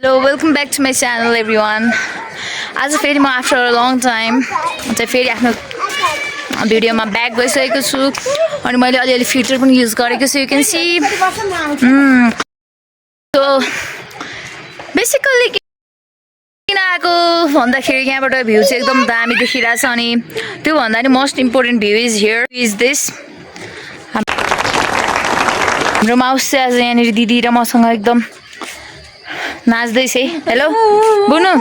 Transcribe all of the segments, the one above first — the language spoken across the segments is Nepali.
Hello, welcome back to my channel everyone. आज फेरि म आफ्टर अ लङ टाइम चाहिँ फेरि आफ्नो भिडियोमा ब्याक गइसकेको छु अनि मैले अलिअलि फिल्टर पनि युज गरेको छु. You can see so basically किन आएको भन्दाखेरि यहाँबाट भ्यू चाहिँ एकदम दामी देखिरहेछ अनि त्यो भन्दा नि most important view is here is this. हाम्रो माउस चाहिँ आज यहाँनिर दिदी र मसँग एकदम नाच्दैछ. Hello Bunu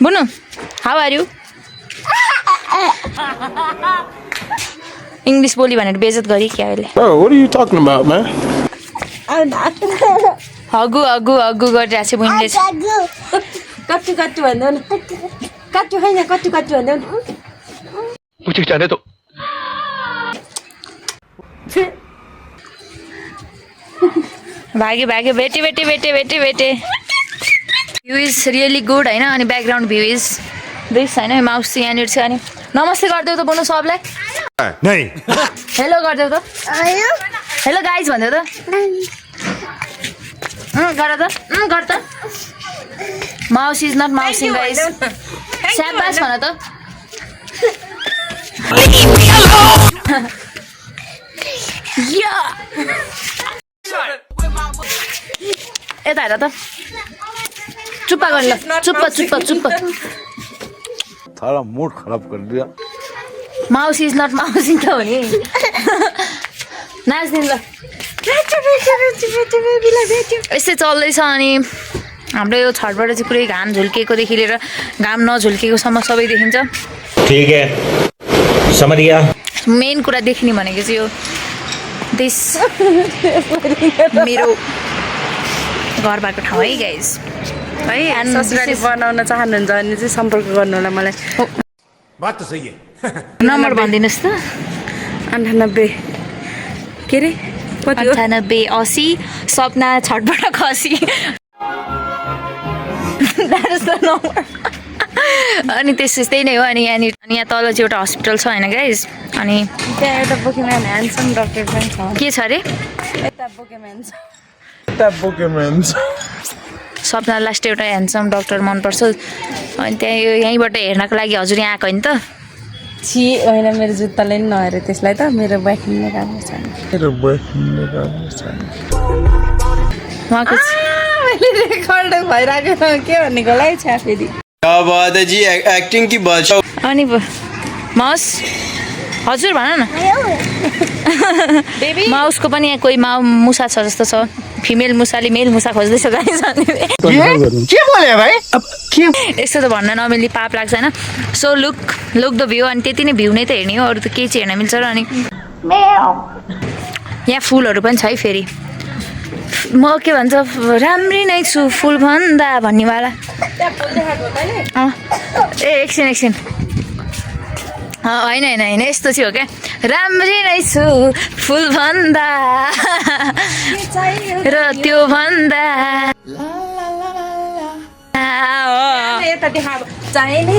Bunu how are you. English बोली भनेर बेइज्जत गरी क्या अहिले. Bro, what are you talking about, man? हगु हगु हगु गरिरहेको छ बुनीले. कट्टु कट्टु भन्दै न कट्टु होइन कट्टु कट्टु भन्दै न मुझे जाने दो. भाग्यो भाग्यो भेटे भेटे भेटे भेटे भेटे. भ्यू इज रियली गुड होइन अनि ब्याकग्राउन्ड भ्यू इज दिस होइन. माउस चाहिँ यहाँनिर छ अनि नमस्ते गरिदेऊ त बोल्नु सबलाई. हेलो गरिदेऊ त. हेलो गाइज भनिदेऊ त. गर त गर त. Mouse is not mousing guys. स्याबास भन त. यता हेर त. चुप्पा गर्नु ल. चुप्प चुप्प चुप्प. सारा मूड खराब कर दिया. माउस इज नट माउसिङ त हो नि. नाच्दिनु ल. यस्तै चल्दैछ अनि हाम्रो यो छतबाट चाहिँ पुरै घाम झुल्केकोदेखि लिएर घाम नझुल्केकोसम्म सबै देखिन्छ. ठीक है समझ गया. मेन कुरा देख्ने भनेको चाहिँ यो दिस मेरो घर भएको ठाउँ है गाइज है. ससुराली बनाउन चाहनुहुन्छ भने चाहिँ सम्पर्क गर्नु होला मलाई. बात तो सही है. नम्बर भनिदिनुहोस् त. 98 के अरे कति हो 98 80 सपना छटबाट खसी. अनि त्यस्तै नै हो. अनि यहाँनिर अनि यहाँ तल चाहिँ एउटा हस्पिटल छ होइन गाइज. अनि त्यहाँ एउटा बोकेम्यान ह्यान्डसम डक्टर पनि छ. के छ अरे यता बोकेम्यान छ. सपना लास्ट एउटा ह्यान्डसम डक्टर मनपर्छ. अनि त्यहाँ यहीँबाट हेर्नको लागि हजुर यहाँ आएको होइन त. छि होइन मेरो जुत्ताले नि नहेरे त्यसलाई त मेरो बोयफ्रेन्डले राम्रो छ. उहाँको मैले रेकर्ड भइरहेको के भनेको होला है छ्या फेरि. क्या बात है जी एक्टिंग की बादशाह. अनि माउस हजुर भन न. माउसको पनि यहाँ कोही मुसा छ जस्तो छ. फिमेल मुसाले मेल मुसा खोज्दैछ गाइस. के बोले भाइ? अब के यस्तो त भन्न नमिल्ने पाप लाग्छ होइन. So look the view. अनि त्यति नै भ्यू नै त हेर्ने हो अरू त केही चाहिँ हेर्न मिल्छ र. अनि यहाँ फुलहरू पनि छ है फेरि. म के भन्छ राम्रै नै छु फुल भन्दा भन्नेवाला. ए एकछिन होइन होइन होइन यस्तो चाहिँ हो क्या. राम्रै नै छु फुल भन्दा र त्यो भन्दा यता देखा चाहिने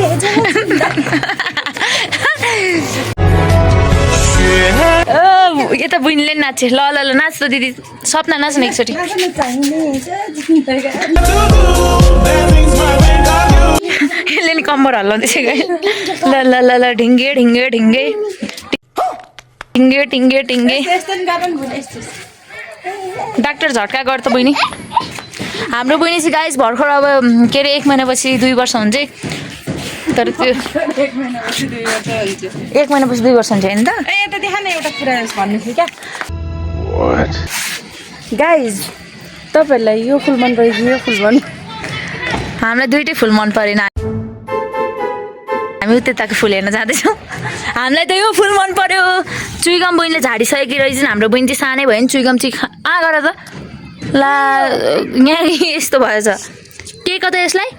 यता बहिनीले नाच्छ. ल ल ल नाच त दिदी. सपना नाच्नु एकचोटि. यसले नि कम्बर हल्लाउँदैछ गाइस. ल ल ल ल ढिङ्गे ढिङ्गे ढिङ्गे ढिङ्गे ढिङ्गे ढिङ्गे. डाक्टर झट्का गर त बहिनी. हाम्रो बहिनी चाहिँ गाइस भर्खर अब के अरे 1 महिनापछि 2 वर्ष हुन्छ. तर त्यो 1 महिनापछि 2 वर्ष हुन्छ होइन त. ए यता देखा न एउटा कुरा भन्नु थियो क्या गाइज. तपाईँहरूलाई यो फुल मन पऱ्यो कि यो फुल मन? हामीलाई दुइटै फुल मन परेन. हामी त्यताको फुल हेर्न जाँदैछौँ. हामीलाई त यो फुल मन पर्यो. चुइगम बहिनीले झाडिसकेकी रहेछन्. हाम्रो बहिनी चाहिँ सानै भयो नि. चुइगम चाहिँ गर त ला यहाँ यस्तो भएछ के कता यसलाई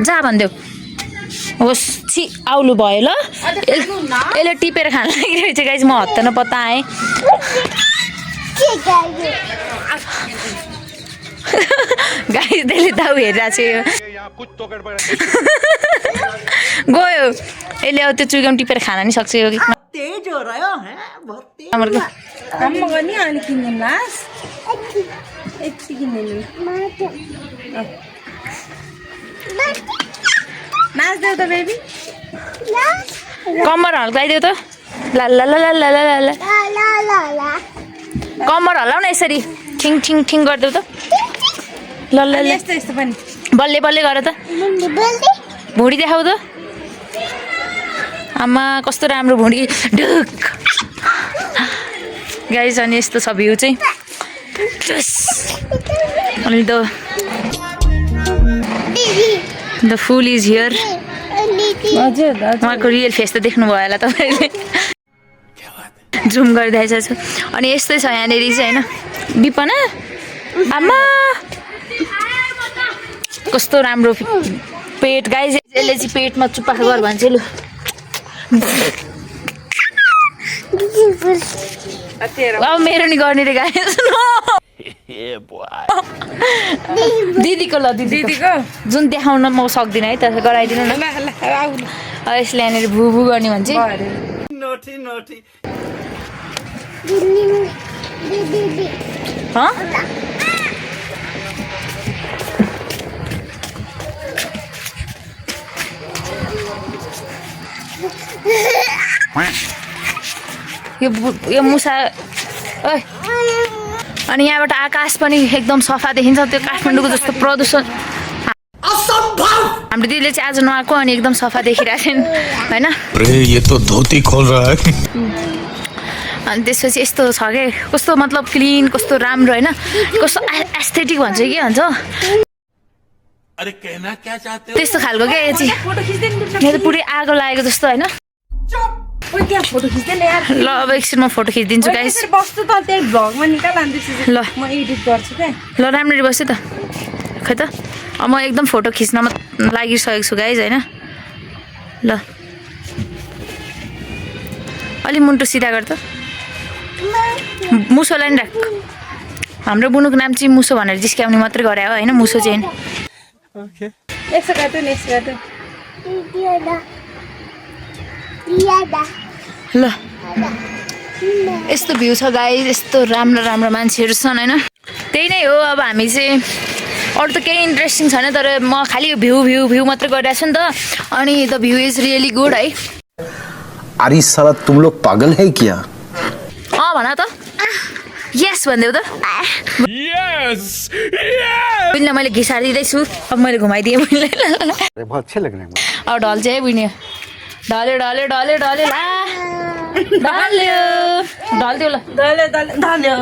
जा भनिदेऊ. होस् छि आउलु भयो ल. यसले टिपेर खान लागिरहेछ गाइस. म हत्ता न पत्ता आएँ. गाइस त्यसले दाउ हेरिरहेको छ. गयो यसले अब त्यो चुइगम टिपेर खान नि सक्छ. यो गर्ने अनि किन्नु लास यति किन्नु नाच देऊ त बेबी कम्मर हल्काइदेऊ त ला ला ला ला ला ला ला कम्मर हल्लाउ न यसरी ठिङ ठिङ ठिङ गरिदेऊ त ल ल ल यस्तो यस्तो पनि बल्ले बल्ले गर त भुँडी देखाउ त आमा कस्तो राम्रो भुँडी ढुक गाइस अनि यस्तो छ भ्यू चाहिँ अनि द फुल इज हियर हजुर उहाँको रियल फेस त देख्नुभयो होला तपाईँले जुम गरिदिएछ छु अनि यस्तै छ यहाँनिर चाहिँ होइन विपना आमा कस्तो राम्रो पेट गाई यसले चाहिँ पेटमा चुप्पाको गर भन्छ लु अब मेरो नि गर्ने रे गाई दिदीको ल दिदीको जुन देखाउन म सक्दिनँ है त गराइदिनु न यसले यहाँनिर भुभु गर्ने भन्छ यो मुसा ओइ अनि यहाँबाट आकाश पनि एकदम सफा देखिन्छ त्यो काठमाडौँको जस्तो प्रदूषण हाम्रो दिदीले चाहिँ आज नआएको अनि एकदम सफा देखिरहेको थिएन होइन ये तो धोती खोल रहा है अनि त्यसपछि यस्तो छ क्या कस्तो मतलब क्लिन कस्तो राम्रो होइन कस्तो एस्थेटिक भन्छ कि भन्छ त्यस्तो खालको क्या यो चाहिँ यहाँ त पुरै आगो लागेको जस्तो होइन फोटो खिच्दैन यार ल अब एकछिनमा फोटो खिचिदिन्छु गाइस बस्छु त त्यही भ्लगमा निकाल अन्त ल म एडिट गर्छु क्या ल राम्ररी बस्यो त खै त अब म एकदम फोटो खिच्नमा लागिसकेको छु गाइस होइन ल अलि मुन्टो सिधा गर त मुसोलाई नि राख हाम्रो बुनुको नाम चाहिँ मुसो भनेर जिस्क्याउने मात्रै गरे हो होइन मुसो चाहिँ यसो काट्यो नि यसो काट्यो ल यस्तो भ्यू छ गाइस यस्तो राम्रो राम्रो मान्छेहरू छन् होइन त्यही नै हो अब हामी चाहिँ अरू त केही इन्ट्रेस्टिङ छैन तर म खालि भ्यू भ्यू भ्यू मात्रै गरिरहेको छु नि त अनि the view is really good है अरे साला तुम लोग पागल है क्या भन त यस भनिदेऊ त बुझ्न मैले घिसारिदिँदैछु अब मैले घुमाइदिएँ बुझ्ने बहुत अच्छे लग रहे हैं अब ढल्छ है बुझ्ने ढल्यो ढल्यो ढल्यो ढल्यो ला ढल्यो ढल्थ्यो ल दल्यो दल्यो दल्यो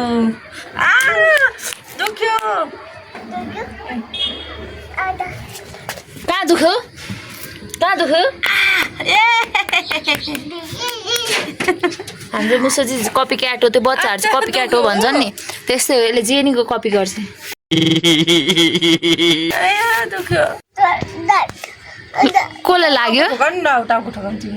दुख्यो कहाँ दुख्यो कहाँ दुख्यो हाम्रो मुसो चाहिँ कपी क्याट हो त्यो बच्चाहरू चाहिँ कपी क्याट हो भन्छन् नि त्यस्तै हो यसले जेनीको कपी गर्छ दुख्यो कसलाई लाग्यो टाउको ठोकाउँछु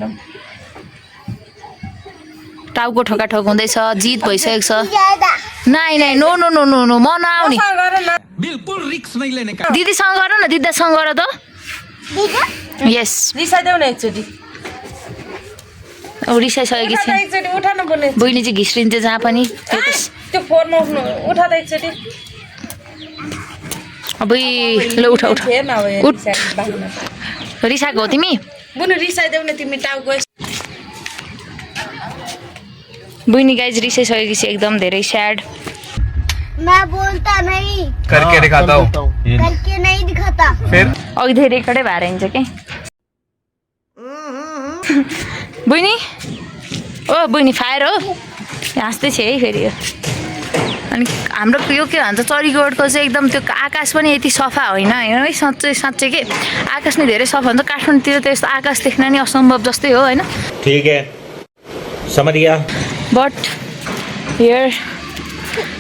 टाउको ठोका ठोक हुँदैछ जित भइसकेको छ नाइ नाइ no no no no no म नआउने बिल्कुल रिस्क नहीं लेने का दिदीसँग गर न दिदासँग गर त यस रिसाइदेऊ न एकचोटि अब रिसाइसकेकी छ एकचोटि उठा न बोल्ने बहिनी चाहिँ घिस्रिन्छ जहाँ पनि त्यो फोनमा उठ्नु उठा त एकचोटि अब ल उठ उठ हेर न अब उठ रिसाएको हो तिमी बुनु रिसाइदेऊ न तिमी टाउको बहिनी गाइज रिसाइसकेकी छ एकदम धेरै स्याड मैं बोलता नहीं करके दिखाता हूँ करके नहीं दिखाता फिर अघि धेरै रेकर्डै भएर हिँड्छ कि बहिनी ओ बहिनी फायर हो हाँस्दै छ है फेरि यो अनि हाम्रो यो के भन्छ चरीगढको चाहिँ एकदम त्यो आकाश पनि यति सफा होइन होइन है साँच्चै साँच्चै के आकाश नै धेरै सफा हुन्छ काठमाडौँतिर त यस्तो आकाश देख्न नि असम्भव जस्तै हो होइन ठीक है समझ गया but here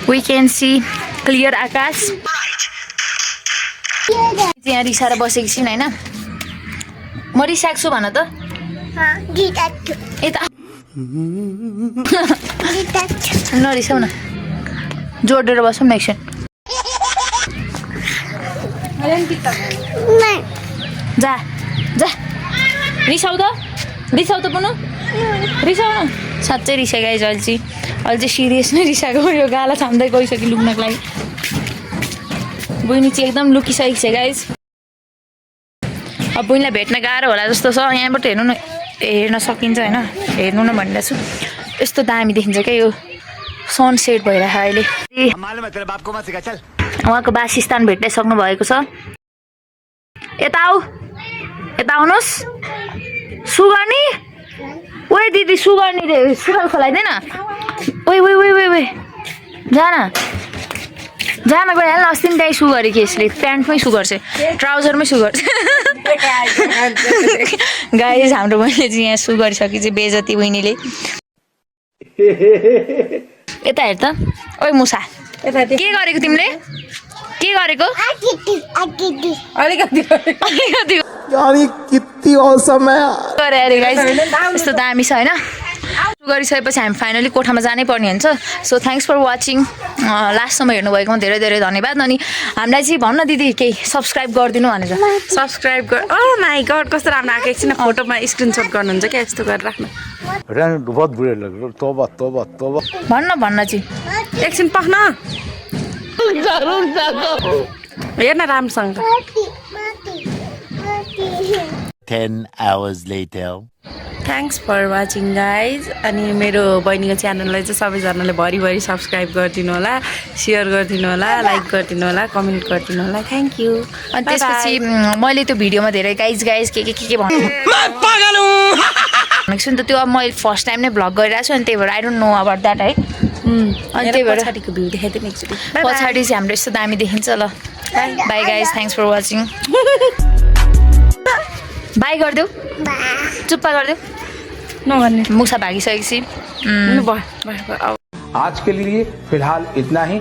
we can see clear आकाश यहाँ रिसाएर बसेकी छिन् होइन म रिसाएको छु भन त यता नरिसाउ न जोडेर बसौँ न एकछिन जा जा रिसाउ त पुनः रिसाउ न साँच्चै रिसाएको गाइज अहिले चाहिँ सिरियस नै रिसाएको यो गाला छाम्दै गइसक्यो लुक्नको लागि बहिनी चाहिँ एकदम लुकिसकेको छ गाइज अब बहिनीलाई भेट्न गाह्रो होला जस्तो छ यहाँबाट हेर्नु न हेर्न सकिन्छ होइन हेर्नु न भनिरहेको छु यस्तो दामी देखिन्छ क्या यो सनसेट भइरहेको अहिले उहाँको वासस्थान भेट्टाइसक्नु भएको छ यता आउनुहोस् सुगर्नी ओए दिदी सुगर्नी रे सुगर खोलाइदिएन ओए ओए ओए ओए ओए जान गइहाल्नु अस्ति नि त्यहीँ सु गरेको यसले प्यान्टमै सु गर्छ ट्राउजरमै सु गर्छ गाइस हाम्रो बहिनीले चाहिँ यहाँ सु गरिसके चाहिँ बेजती बहिनीले यता हेर त ओए मुसा के गरेको तिमीले के गरेको अलिकति गरे अरे गाइस यस्तो दामी छ होइन गरिसकेपछि हामी फाइनली कोठामा जानै पर्ने हुन्छ सो थ्याङ्क्स फर वाचिङ लास्टसम्म हेर्नुभएकोमा धेरै धेरै धन्यवाद अनि हामीलाई चाहिँ भन्न दिदी केही सब्सक्राइब गरिदिनु भनेर सब्सक्राइब गर ओ माई गड कस्तो राम्रो आएको एकछिन फोटोमा स्क्रिनसट गर्नुहुन्छ क्या यस्तो गरेर राख्नु रहने दो, बहुत बुरे लग रहे हो। तौबा तौबा तौबा। भन्न चाहिँ एकछिन पख्न हेर्न राम्रोसँग 10 hours later. Thanks for watching guys अनि मेरो बहिनीको च्यानललाई चाहिँ सबैजनाले भरिभरि सब्सक्राइब गरिदिनु होला सेयर गरिदिनु होला लाइक गरिदिनु होला कमेन्ट गरिदिनु होला थ्याङ्क यू अनि त्यसपछि मैले त्यो भिडियोमा धेरै गाइज के भनेको छु नि त त्यो अब मैले फर्स्ट टाइम नै भ्लग गरिरहेको छु अनि त्यही भएर I don't know about that है अनि त्यही भएर पछाडिको भ्यू देखाइदिनु एकचोटि पछाडि चाहिँ हाम्रो यस्तो दामी देखिन्छ ल bye guys thanks for watching bye गरिदेऊ चुप्पा गरिदेऊ नगर्ने मुसा भागिसकेपछि भयो आज के लिए फिलहाल इतना ही